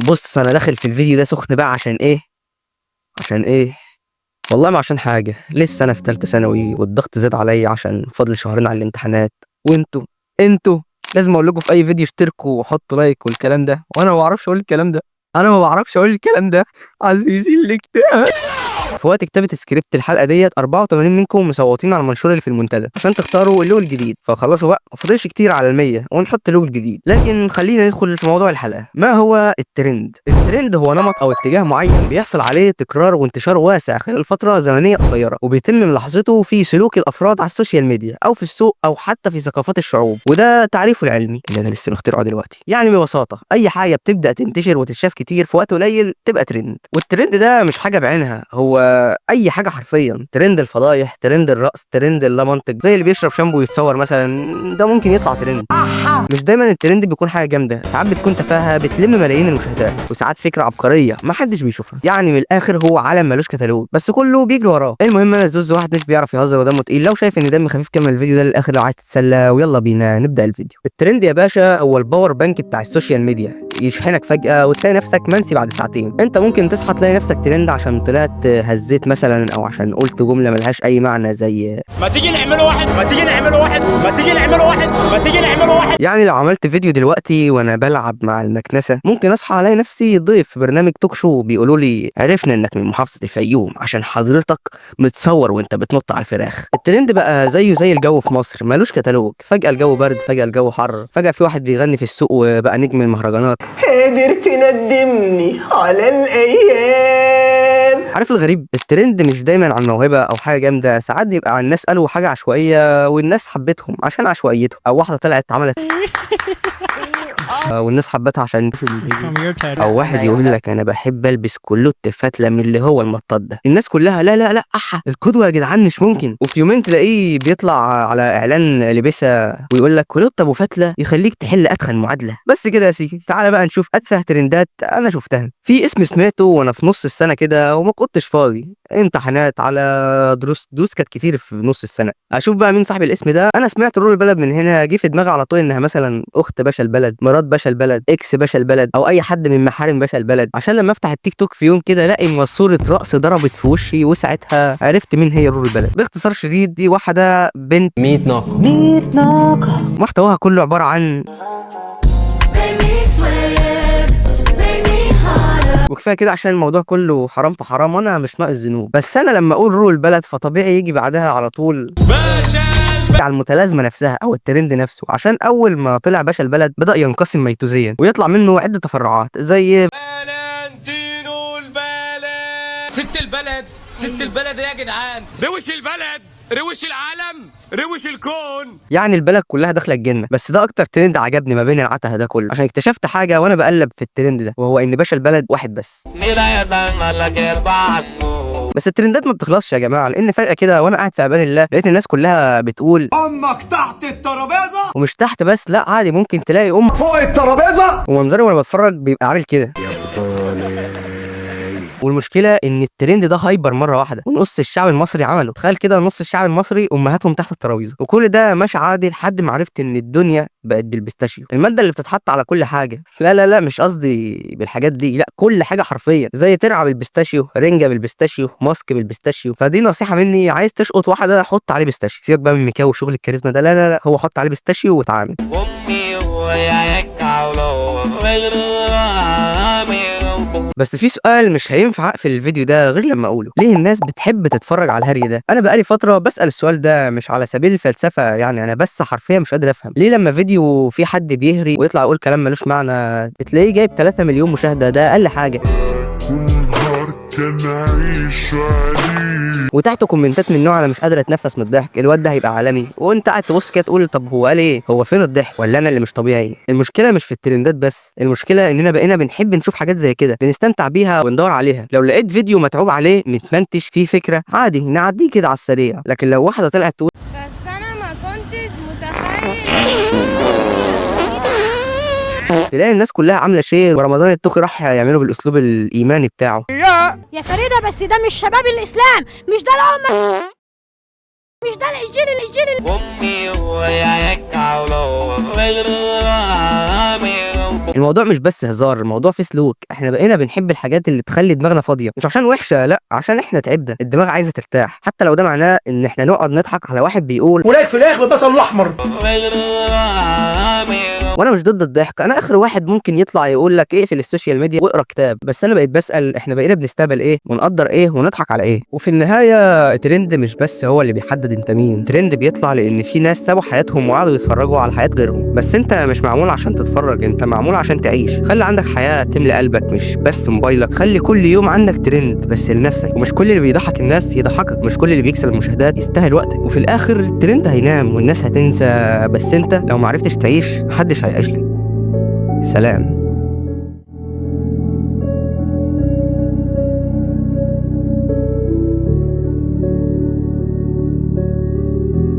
بص انا داخل في الفيديو ده سخن بقى. عشان ايه؟ عشان ايه؟ والله ما عشان حاجة، لسه انا في تالتة ثانوي والضغط زاد عليا عشان فاضل شهرين على الامتحانات. وانتوا انتوا لازم اقول لكم في اي فيديو اشتركوا وحطوا like والكلام ده، وانا ما بعرفش اقول الكلام ده، انا ما بعرفش اقول الكلام ده. عزيزي الاكتئاب. في وقت كتابة سكريبت الحلقة ديت 84 منكم مصوتين على المنشور اللي في المنتدى عشان تختاروا اللوجو الجديد، فخلصوا بقى، ما فاضلش كتير على ال100 ونحط اللوجو الجديد. لكن خلينا ندخل في موضوع الحلقة. ما هو الترند؟ الترند هو نمط او اتجاه معين بيحصل عليه تكرار وانتشار واسع خلال فترة زمنية قصيرة، وبيتم ملاحظته في سلوك الافراد على ال social media او في السوق او حتى في ثقافات الشعوب. وده تعريفه العلمي اللي انا لسه مخترعه دلوقتي. يعني ببساطة اي حاجة بتبدأ تنتشر وتتشاف كتير في وقت قليل تبقى ترند. والترند ده مش حاجة بعينها، هو اي حاجة حرفيا. ترند الفضايح، ترند الرقص، ترند اللا منطق، زي اللي بيشرب شامبو ويتصور مثلا، ده ممكن يطلع ترند. مش دايما الترند بيكون حاجة جامدة، ساعات بتكون تفاهه بتلم ملايين المشاهدات، وساعات فكرة عبقرية ما حدش بيشوفها. يعني من الاخر هو عالم ملوش كتالوج، بس كله بيجري وراه. المهم انا الزوز واحد مش بيعرف يهزر ودمه تقيل. لو شايف ان دمي خفيف كمل الفيديو ده للاخر لو عايز تتسلى. ويلا بينا نبدا الفيديو. الترند يا باشا هو ال power bank بتاع ال social media، يشحنك فجأة وتلاقي نفسك منسي بعد ساعتين. انت ممكن تصحى تلاقي نفسك ترند عشان طلعت هزيت مثلا، او عشان قلت جملة ملهاش اي معنى زي ما تيجي نعمله واحد، ما تيجي نعمله واحد، ما تيجي نعمله واحد، ما تيجي نعمله واحد. يعني لو عملت فيديو دلوقتي وانا بلعب مع المكنسة ممكن اصحى الاقي نفسي ضيف في برنامج talk show بيقولوا لي عرفنا انك من محافظة الفيوم عشان حضرتك متصور وانت بتنط على الفراخ. الترند بقى زيه زي الجو في مصر، ملوش كتالوج. فجأة الجو برد، فجأة الجو حر، فجأة في واحد بيغني في السوق وبقى نجم المهرجانات. قادر تندمني على الأيام. عارف الغريب؟ الترند مش دايما عن موهبة او حاجة جامدة، ساعات بيبقى عن ناس قالوا حاجة عشوائية والناس حبتهم عشان عشوائيتهم، او واحدة طلعت عملت والناس حبتها عشان، او واحد يقول لك انا بحب البس كلوت فتله من اللي هو المطاط ده، الناس كلها لا لا لا احا القدوة يا جدعان مش ممكن. وفي يومين تلاقيه بيطلع على اعلان لبسه ويقول لك كلوت ابو فتله يخليك تحل اتخن معادلة. بس كده يا سيدي. تعالى بقى نشوف اتفه ترندات انا شفتها. في اسم سمعته وانا في نص السنة كده وما كنتش فاضي، امتحانات على دروس كانت كتير في نص السنة. اشوف بقى مين صاحب الاسم ده. انا سمعت رول البلد من هنا، جه في دماغي على طول انها مثلا اخت باشا البلد، مرات باشا البلد، ex باشا البلد، او اي حد من محارم باشا البلد، عشان لما افتح التيك توك في يوم كده الاقي ماسوره رقص ضربت في وشي، وساعتها عرفت مين هي رول البلد. باختصار شديد دي واحدة بنت 100 ناقة، 100 ناقة، محتواها كله عبارة عن وكفاية كده عشان الموضوع كله حرام في حرام وانا مش ناقص ذنوب. بس انا لما اقول رول البلد فطبيعي يجي بعدها على طول باشا على المتلازمه نفسها او الترند نفسه، عشان اول ما طلع باشا البلد بدا ينقسم ميتوزيا ويطلع منه عده تفرعات زي فالنتينو البلد، ست البلد، ست البلد يا جدعان، روش البلد، روش العالم، روش الكون. يعني البلد كلها داخله الجنة. بس ده اكتر ترند عجبني ما بين العته ده كله، عشان اكتشفت حاجة وانا بقلب في الترند ده، وهو ان باشا البلد واحد بس. بس الترندات ما بتخلصش يا جماعة، لان فجاة كده وانا قاعد في امان الله لقيت الناس كلها بتقول امك تحت الترابيزة، ومش تحت بس، لا عادي ممكن تلاقي ام فوق الترابيزة، ومنظري وانا بتفرج بيبقى عامل كده. والمشكلة ان الترند ده hyper مرة واحدة ونص الشعب المصري عمله. تخيل كده نص الشعب المصري امهاتهم تحت الترابيزة، وكل ده ماشي عادي لحد ما عرفت ان الدنيا بقت بال pistachio، المادة اللي بتتحط على كل حاجة. لا لا لا مش قصدي بالحاجات دي، لا كل حاجة حرفيا، زي ترعه بال pistachio، رنجه بال pistachio، ماسك بال pistachio. فدي نصيحة مني، عايز تشقط واحدة حط عليه pistachio، سيبك بقى من ميكاو وشغل الكاريزما ده، لا لا لا هو حط عليه pistachio واتعامل. بس في سؤال مش هينفع اقفل الفيديو ده غير لما اقوله، ليه الناس بتحب تتفرج على الهري ده؟ انا بقالي فترة بسأل السؤال ده مش على سبيل الفلسفة، يعني انا بس حرفيا مش قادر افهم ليه لما فيديو في حد بيهري ويطلع يقول كلام ملوش معنى بتلاقيه جايب 3 مليون مشاهده، ده اقل حاجة، وتحته كومنتات من نوع انا مش قادر اتنفس من الضحك، الواد ده هيبقى عالمي، وانت قاعد تبص كده تقول طب هو قال ايه؟ هو فين الضحك؟ ولا انا اللي مش طبيعي؟ المشكلة مش في الترندات بس، المشكلة اننا بقينا بنحب نشوف حاجات زي كده، بنستمتع بيها وندور عليها. لو لقيت فيديو متعوب عليه متمنتش فيه فكرة عادي نعديه كده على السريع، لكن لو واحدة طلعت تقول بس انا ما كنتش متخيل، تلاقي الناس كلها عامله share، ورمضان التوخي راح يعمله بالاسلوب الايماني بتاعه. يا فريدة بس ده مش شباب الإسلام، مش ده الأمة، مش ده الجيل الجيل. الموضوع مش بس هزار، الموضوع فيه سلوك. احنا بقينا بنحب الحاجات اللي تخلي دماغنا فاضية، مش عشان وحشة، لا، عشان احنا تعبنا. الدماغ عايزه ترتاح، حتى لو ده معناه ان احنا نقعد نضحك على واحد بيقول ولاك فراخ بالبصل الاحمر. وانا مش ضد الضحك، انا اخر واحد ممكن يطلع يقول لك اقفل ال social media واقرا كتاب، بس انا بقيت بسال احنا بقينا بنستقبل ايه ونقدر ايه ونضحك على ايه. وفي النهاية الترند مش بس هو اللي بيحدد انت مين، الترند بيطلع لان في ناس سابوا حياتهم وقعدوا يتفرجوا على حياة غيرهم. بس انت مش معمول عشان تتفرج، انت معمول عشان تعيش. خلي عندك حياة تملى قلبك مش بس موبايلك. خلي كل يوم عندك ترند بس لنفسك، ومش كل اللي بيضحك الناس يضحكك، مش كل اللي بيكسب المشاهدات يستاهل وقتك. وفي الاخر الترند هينام والناس هتنسى، بس انت لو معرفتش تعيش محدش هيعيش لك. سلام.